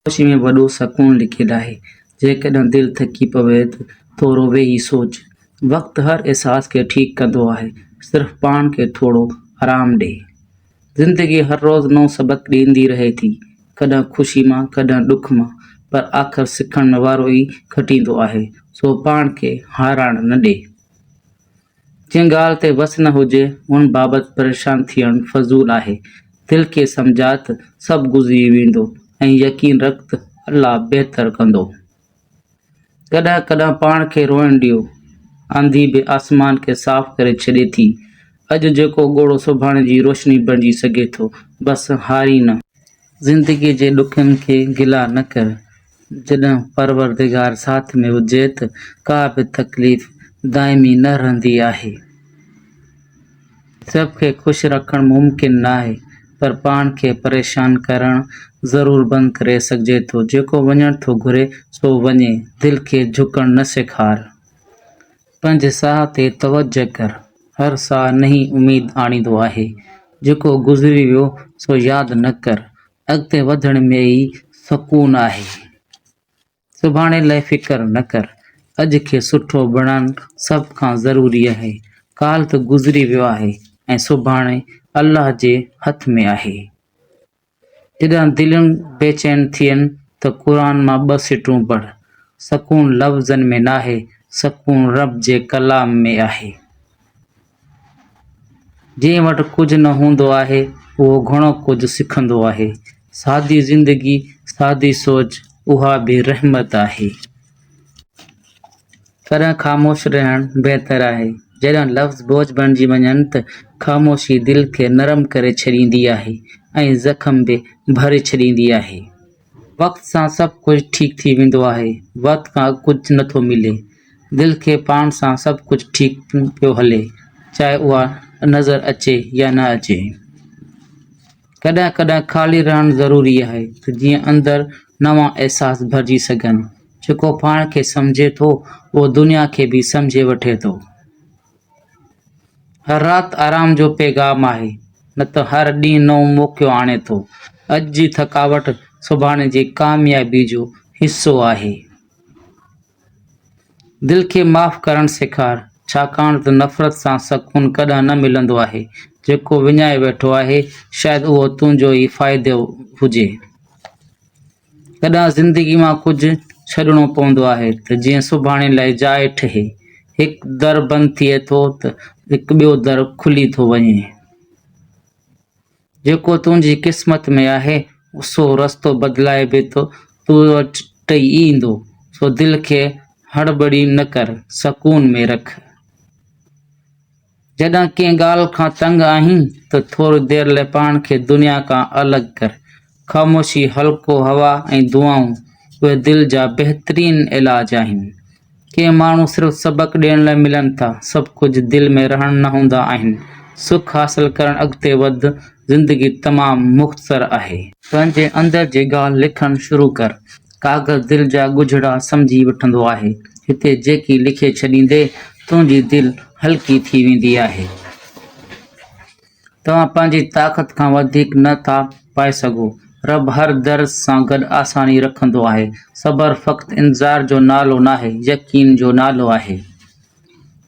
خاموشي ۾ وڏو سڪون لڪيل آهي. جيڪڏهن دل ٿڪي پوي ته ٿورو ويهي سوچ. وقت هر احساس کي ٺيڪ ڪندو آهي، صرف پاڻ کي ٿورو آرام ڏي. زندگي هر روز نئون سبق ڏيندي رهي ٿي، ڪڏهن خوشي مان، ڪڏهن ڏک مان، پر آخر سکڻ وارو ئي کٽيندو آهي، سو پاڻ کي هارائڻ نه ڏي. جنهن ڳالهه تي وس نه هجي، ان بابت پريشان ٿيڻ فضول آهي. دل کي سمجهاء ته سڀ گذري ويندو ۽ يقين رک ته الله بهتر ڪندو. ڪڏهن ڪڏهن پاڻ کي روئڻ ڏيو. آنڌي به آسمان کي صاف ڪري ڇڏي ٿي. اڄ جيڪو ڳوڙهو سڀاڻي جي روشني بڻجي سگهي ٿو. بس هارين نه. زندگيء جي ڏکن کي گلا نه ڪر. جڏهن پروردگار ساٿ ۾ هجي ته ڪا به تڪليف دائمي نه رهندي آهي. سڀ کي خوش رکڻ ممڪن ناهي، پر پاڻ کي پريشان ڪرڻ ضرور بند ڪري سگهجي ٿو. جيڪو وڃڻ ٿو گهري، سو وڃي، دل کي جهڪڻ نه سيکار. پنهنجي ساهه تي توجهه ڪر. هر ساهه نئين اميد آڻيندو آهي. جيڪو گذري ويو سو ياد نه ڪر. اڳتي وڌڻ ۾ ئي سڪون آهي. سڀاڻي لاء فڪر نه ڪر. اڄ کي سٺو بڻائڻ سڀ کان ضروري آهي. ڪالهه ته گذري ويو آهي ۽ سڀاڻي الله جي هٿ ۾ آهي. جڏهن دليون بيچين ٿين ته قرآن مان ٻه سٽون پڙهه. سڪون لفظن ۾ ناهي، سڪون رب جي ڪلام ۾ آهي. جنهن وٽ ڪجهه نه هوندو آهي، اهو گهڻو ڪجهه سکندو آهي. سادي زندگي، سادي سوچ، اها به رحمت آهي. ڪڏهن خاموش رهڻ بهتر آهي. جڏهن لفظ بوجهه بڻجي وڃن ته خاموشي دل کي نرم ڪري ڇڏيندي آهي ۽ زخم به ڀري ڇڏيندي آهي. وقت سان سڀ ڪجهه ٺيڪ ٿي ويندو آهي. وقت کان اڳ ڪجهه نه ٿو ملي. دل کي پاڻ سان سڀ ڪجهه ٺيڪ پيو هلي، چاهي اها نظر اچي يا نه اچي. ڪڏهن ڪڏهن خالي رهڻ ضروري آهي ته جيئن اندر نوان احساس ڀرجي سگهن. جيڪو پاڻ کي سمجهي ٿو، اهو دنيا کي به سمجهي وٺي ٿو. هر رات آرام جو پيغام آهي، نه ته هر ڏينهن نئون موقعو آڻي ٿو. اڄ جي ٿڪاوٽ سڀاڻي جي ڪاميابي جو حصو آهي. دل کي معاف ڪرڻ سيکار، ڇاڪاڻ ته نفرت سان سڪون ڪڏهن نه ملندو آهي. جيڪو وڃائي ويٺو آهي، شايد اهو تنهنجو ئي فائدو هجي. ڪڏهن زندگي مان ڪجهه ڇڏڻو پوندو آهي ته جيئن سڀاڻي لاء جاء ٺهي. هڪ در بند ٿئي ٿو ته هڪ ٻيو در کلي ٿو وڃي. جيڪو تنهنجي قسمت ۾ آهي، سو رستو بدلائي به تو وٽ ئي ايندو. سو دل کي هڙٻڙي نه ڪر، سڪون ۾ رک. جڏهن ڪنهن ڳالهه کان تنگ آهين ته ٿوري دير لاء پاڻ کي دنيا کان الڳ ڪر. خاموشي، هلڪو هوا ۽ دعائون، اهي دل جا بهترين علاج آهن. ڪي ماڻهو صرف سبق ڏيڻ لاء ملن ٿا، سڀ ڪجهه دل ۾ رهڻ نه هوندا آهن. سک حاصل ڪرڻ اڳتي وڌ، زندگي تمام مختصر آهي. پنهنجي اندر جي ڳالهه لکڻ شروع ڪر. ڪاغذ دل جا ڳجهڙا سمجهي وٺندو آهي. هتي جيڪي لکي ڇڏيندي، تنهنجي دل هلڪي ٿي ويندي آهي. توهان پنهنجي طاقت کان وڌيڪ نه ٿا پائي سگهو. رب هر درد سان گڏ آساني رکندو آهي. صبر فقط انتظار جو نالو ناهي، يقين جو نالو آهي.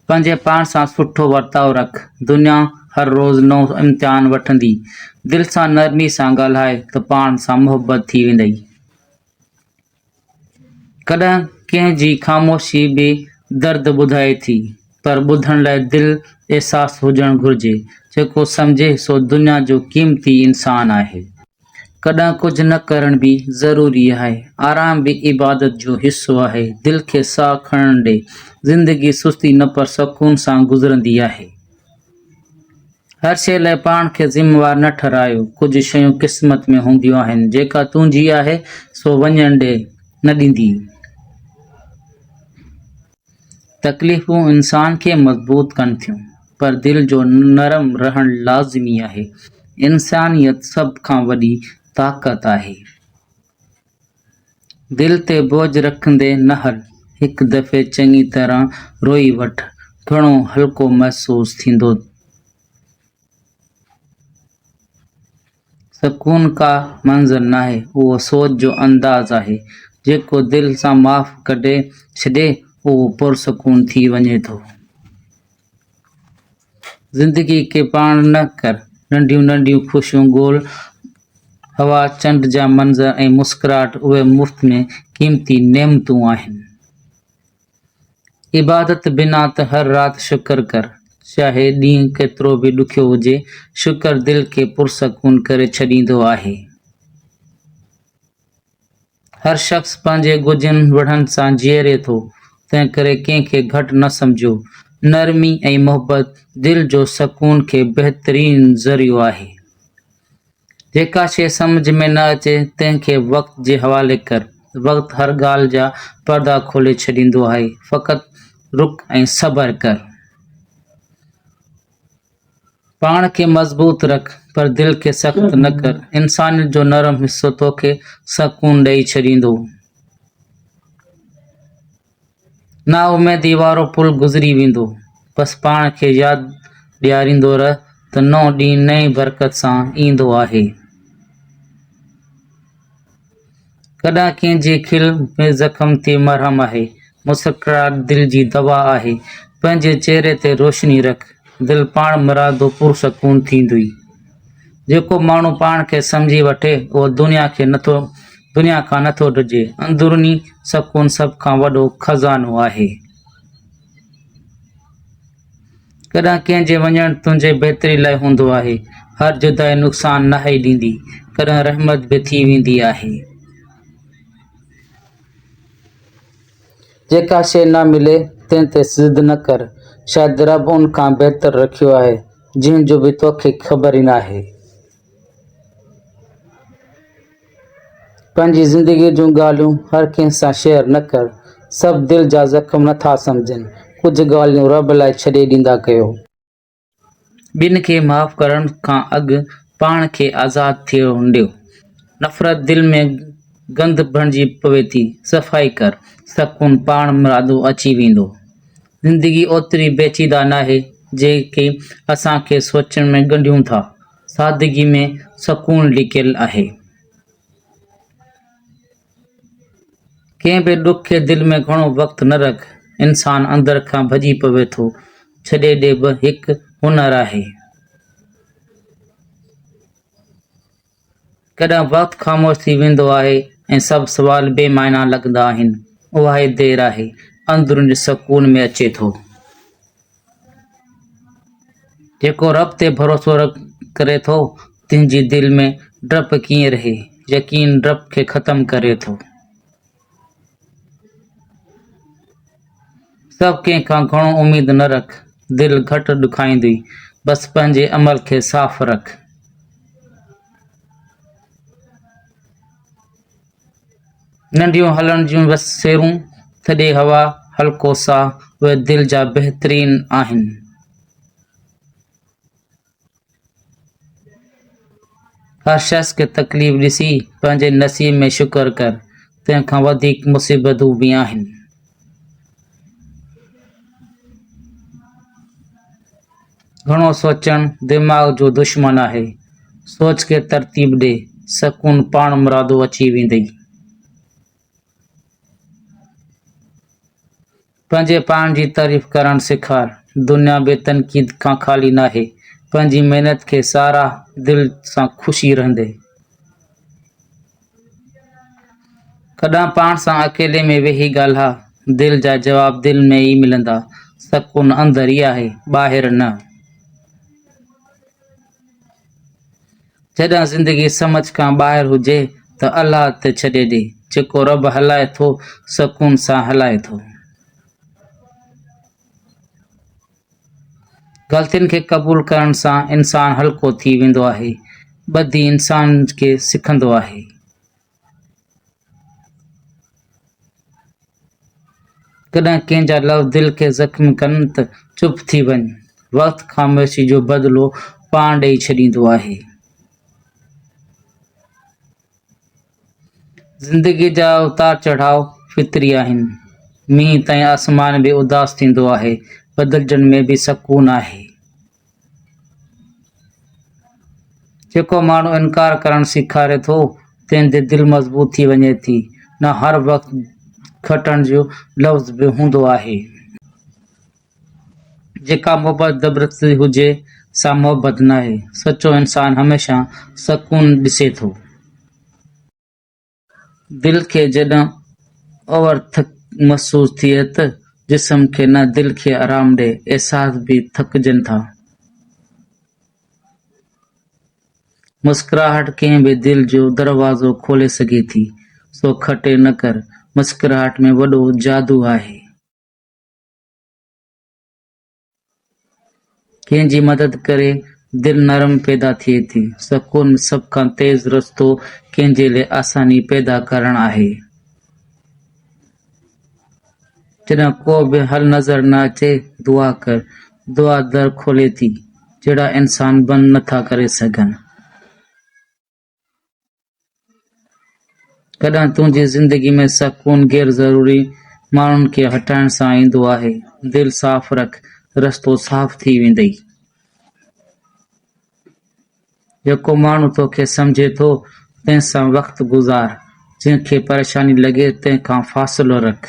پنهنجي پاڻ سان سٺو ورتاء رک. دنيا هر روز نئون امتحان وٺندي. دل سان نرمي سان ڳالهاء ته پاڻ سان محبت ٿي ويندئي. ڪڏهن ڪنهن جي خاموشي به درد ٻڌائي ٿي، پر ٻڌڻ لاء دل احساس هجڻ گهرجي. جيڪو سمجهي سو دنيا جو قيمتي انسان آهي. ڪڏهن ڪجهه نه ڪرڻ به ضروري آهي. آرام به عبادت جو حصو آهي. دل کي ساهه کڻڻ ڏي. زندگي سستي نه پر سڪون سان گذرندي آهي. هر شيء لاء پاڻ کي ذميوار نه ٺهرايو. ڪجهه شيون قسمت ۾ هونديون آهن. جيڪا تنهنجي آهي، سو وڃڻ ڏي نه ڏيندي. تڪليفون انسان کي مضبوط ڪن ٿيون، پر دل جو نرم رهڻ لازمي آهي. انسانيت سڀ کان وڏي طاقت آهي. دل تي بوجهه رکندي نه هل. هڪ دفعي چڱي طرح روئي وٺ، گهڻو هلڪو محسوس ٿيندو. سڪون ڪا منزل ناهي، اهو سوچ جو انداز آهي. جيڪو دل سان معاف ڪڍي ڇڏي، اهو پرسڪون ٿي وڃي ٿو. زندگي کي پاڻ نه ڪر، ننڍيون ننڍيون خوشيون ڳول، هوا، چنڊ جا منظر ۽ مسڪراهٽ اهي مفت ۾ قيمتي نعمتون آهن. عبادت بنا ته هر رات شڪر ڪر، چاهي ڏينهن ڪيترو به ڏکيو هجي، شڪر دل کي پرسڪون ڪري ڇڏيندو آهي. هر شخص پنهنجي ڳجهن وڙهن سان جيئري ٿو، تنهنڪري ڪنهن کي گهٽ نه سمجهو. نرمي ۽ محبت دل جو سڪون کي بهترين ذريعو آهي. جيڪا شيء سمجهه ۾ نه اچي، تنهن کي وقت جي حوالي ڪر. وقت هر ڳالهه جا پردا کولي ڇڏيندو آهي. فقط رڪ ۽ صبر ڪر. پاڻ کي مضبوط رک، پر دل کي سخت نه ڪر. انسانيت جو نرم حصو توکي سڪون ڏئي ڇڏيندو. نااميدي وارو پل گذري ويندو. بس پاڻ کي ياد ڏياريندو رهه ته نئون ڏينهن نئين برڪت سان ايندو آهي. ڪڏهن ڪنهن جي کل به زخم تي مرهم آهي. مسڪراهٽ دل جي دوا آهي. پنهنجي چهري تي روشني رک، دل پاڻمرادو پرسڪون ٿيندي. جيڪو ماڻهو پاڻ کي سمجهي وٺي، اهو دنيا کي نٿو دنيا کان نٿو ڊڄي. اندروني سڪون سڀ کان وڏو خزانو آهي. ڪڏهن ڪنهن جي وڃڻ تنهنجي بهتري لاء هوندو آهي. هر جدائي نقصان ناهي ڏيندي، ڪڏهن رحمت به ٿي ويندي آهي. جيڪا شيء نه ملي، تنهن تي ضد نه ڪر. شايد رب ان کان بهتر رکيو آهي، جنهن جو به توکي خبر ئي ناهي. پنهنجي زندگيء جون ڳالهيون هر ڪنهن سان شيئر نه ڪر. سڀ دل جا زخم نه ٿا سمجهن. ڪجهه ڳالهيون رب لاء ڇڏي ڏيندا ڪيو. ٻين کي معاف ڪرڻ کان اڳ پاڻ کي آزاد ٿيڻ ڏيو. نفرت دل ۾ گند بڻجي پوي ٿي. صفائي ڪر، سڪون پاڻمرادو اچي ويندو. زندگي اوتري پيچيده ناهي، جيڪي اسان کي سوچڻ ۾ ڳنڍيون ٿا. سادگي ۾ سڪون لڪيل آهي. ڪنهن به ڏک کي دل ۾ گهڻو وقت نه رک. انسان اندر کان ڀڄي پوي ٿو. ڇڏي ڏي به هڪ هنر آهي. ڪڏهن وقت خاموش ٿي ويندو آهي ۽ سڀ سوال بي معنيٰ لڳندا آهن. اها ئي دير آهي. اندروني سڪون ۾ اچي ٿو. جيڪو رب تي ڀروسو ڪري ٿو، تنهن جي دل ۾ ڊپ ڪيئن رهي؟ يقين ڊپ کي ختم ڪري ٿو. سڀ ڪنهن کان گهڻو اميد نه رک، دل گهٽ ڏکائيندي، بس پنهنجي عمل کي صاف رک. ننڍيون هلڻ جون سيرون، ٿڌي هوا، هلڪو ساهه، اهي دل جا بهترين آهن. هر شخص کي تڪليف ڏسي پنهنجي نصيب ۾ شڪر ڪر، تنهن کان وڌيڪ مصيبتون به آهن. گهڻو سوچڻ دماغ جو دشمن آهي. سوچ کي ترتيب ڏي، سڪون پاڻمرادو اچي ويندئي. پنهنجي پاڻ جي تعريف ڪرڻ سيکار. دنيا به تنقيد کان خالي ناهي. پنهنجي محنت کي ساراهه، دل سان خوشي رهندي. ڪڏهن پاڻ سان اڪيلي ۾ ويهي ڳالهاء، دل جا جواب دل ۾ ئي ملندا، سڪون اندر ئي آهي، ٻاهر نه. جڏهن زندگي سمجهه کان ٻاهر هجي ته الله تي ڇڏي ڏي، جيڪو رب هلائي ٿو، سڪون سان هلائي ٿو. غلطين کي قبول ڪرڻ سان انسان هلڪو ٿي ويندو آهي. ٻڌي انسان کي سکندو آهي. ڪڏهن ڪنهن جا لفظ دل کي زخمي ڪن ته چپ ٿي وڃ. وقت خاموشي جو بدلو پاڻ ڏئي ڇڏيندو آهي. زندگيء جا اتار چڙهاء فطري آهن. مينهن تائين آسمان به اداس ٿيندو آهي، بدلجڻ ۾ به سڪون آهي. جيڪو ماڻهو انڪار ڪرڻ سيکاري ٿو، تنهن جي دل مضبوط ٿي وڃي ٿي. نه هر وقت کٽڻ جو لفظ به هوندو آهي. جيڪا محبت زبردستي هجي، سا محبت ناهي. سچو انسان هميشه سڪون ڏسي ٿو. دل کي جڏهن اوور ٿڪ محسوس ٿئي ته جسم کي نه دل کي آرام ڏي، احساس به ٿڪجن ٿا. مسڪراهٽ ڪنهن به دل جو دروازو کولي سگهي ٿي، سو کٽي نه ڪر، مسڪراهٽ ۾ وڏو جادو آهي. ڪنهن جي مدد ڪري دل نرم پيدا ٿئي ٿي. سڪون ۾ سڀ کان تيز رستو ڪنهن جي لاء آساني پيدا ڪرڻ آهي. جڏهن ڪو به حل نظر نه اچي، دعا ڪر. دعا در کولي ٿي، جهڙا انسان بند نٿا ڪري سگهن. ڪڏهن تنهنجي زندگي ۾ سڪون غير ضروري ماڻهن کي هٽائڻ سان ايندو آهي. دل صاف رک، رستو صاف ٿي ويندئي. جيڪو ماڻهو توکي سمجهي ٿو، تنهن سان وقت گذار، جنهن کي پريشاني لڳي، تنهن کان فاصلو رک.